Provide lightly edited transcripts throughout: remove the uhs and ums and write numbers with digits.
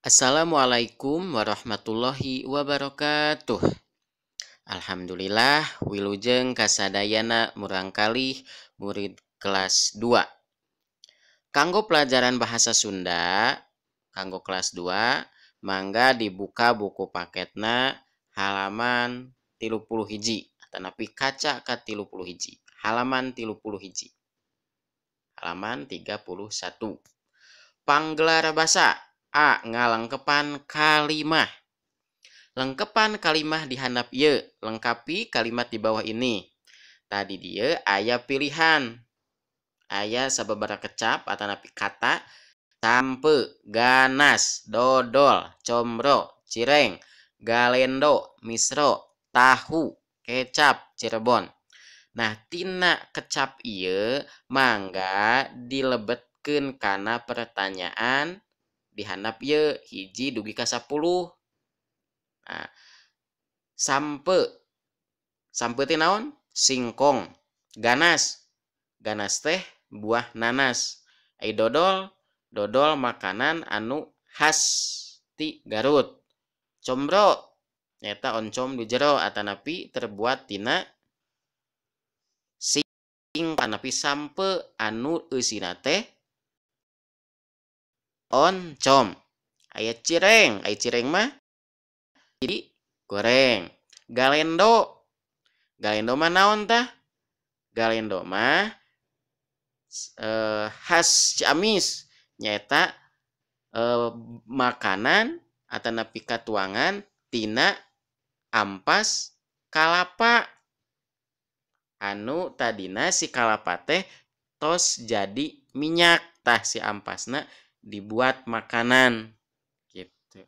Assalamualaikum warahmatullahi wabarakatuh. Alhamdulillah wilujeng kasadayana murangkalih murid kelas 2. Kanggo pelajaran bahasa Sunda kanggo kelas 2 mangga dibuka buku paketna halaman 31 atanapi kaca ka 31 halaman 31 halaman 31. Panggelar basa A ngalengkepan kalimah. Lengkepan kalimah di handap ieu, lengkapi kalimat di bawah ini. Tadi dia aya pilihan. Aya sababaraha kecap atanapi kata sampe, ganas, dodol, combro, cireng, galendo, misro, tahu, kecap, Cirebon. Nah, tina kecap ieu mangga dilebetkeun kana pertanyaan di handap ieu hiji dugi ka 10. Nah, sampe. Sampe teh naon? Singkong. Ganas. Ganas teh buah nanas. Ai dodol, dodol makanan anu khas ti Garut. Combro nyaeta oncom di jero atanapi terbuat tina sing atanapi sampe anu eusina teh oncom. Aya cireng, aya cireng mah jadi goreng. Galendo. Galendo mah naon tah? Galendo mah khas Ciamis nyaeta makanan atanapi katuangan tina ampas kalapa anu tadina si kalapa teh tos jadi minyak tah si ampasna dibuat makanan gitu.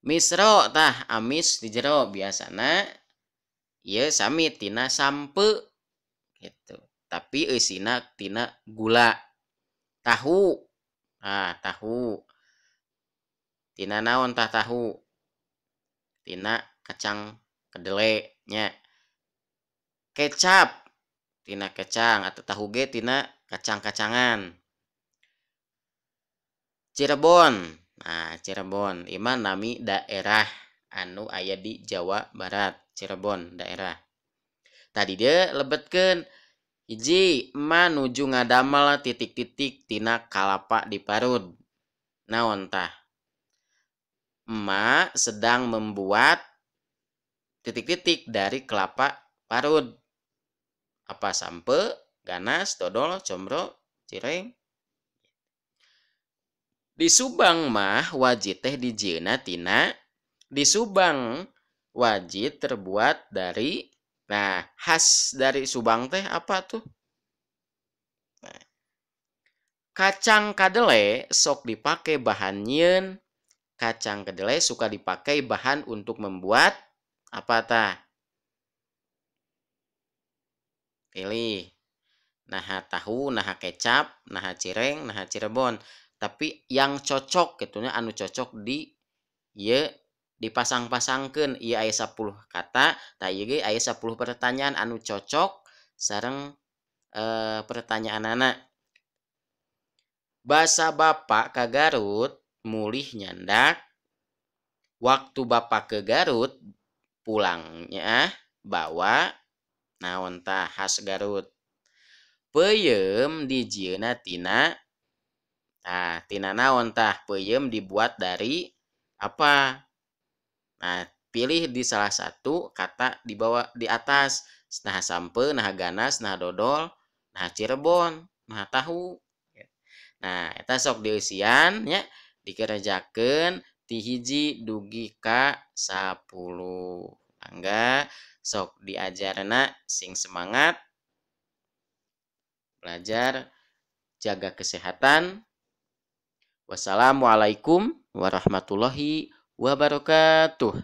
Misro tah amis di jero biasana ieu sami tina sampe gitu, tapi eusina tina gula. Tahu. Nah, tahu. Tina naon tah tahu? Tina kacang kedele nya. Kecap tina kecang atau tahu ge tina kacang-kacangan. Cirebon. Nah, Cirebon ieu mah nami daerah anu aya di Jawa Barat, Cirebon daerah. Tadi dia lebetkeun hiji emak nuju ngadamel titik-titik tina kalapa diparud. Naon tah? Emak sedang membuat titik-titik dari kelapa parud. Apa sampe, ganas, dodol, combro, cireng. Di Subang mah wajit teh dijieunna tina. Di Subang wajit terbuat dari, nah khas dari Subang teh apa tuh? Nah, kacang kadele sok dipakai bahan nyieun. Kacang kedelai suka dipakai bahan untuk membuat apa tah? Pilih. Naha tahu, naha kecap, naha cireng, naha Cirebon. Tapi yang cocok gitunya anu cocok di ieu dipasang-pasangkeun ieu aya 10 kata, tah ieu ge aya 10 pertanyaan anu cocok sareng pertanyaanana. Basa bapak ka Garut mulih nyandak. Waktu bapak ke Garut pulangnya bawa naon tah khas Garut. Peuyeum dijieunna tina, nah tina naon tah? Peuyeum dibuat dari apa? Nah, pilih di salah satu kata di bawah di atas. Nah sampe, nah ganas, nah dodol, nah Cirebon, nah tahu. Nah, eta sok dieusian nya dikerjakeun ti hiji dugi ka 10. Mangga sok diajarna sing semangat belajar, jaga kesehatan. Wassalamualaikum warahmatullahi wabarakatuh.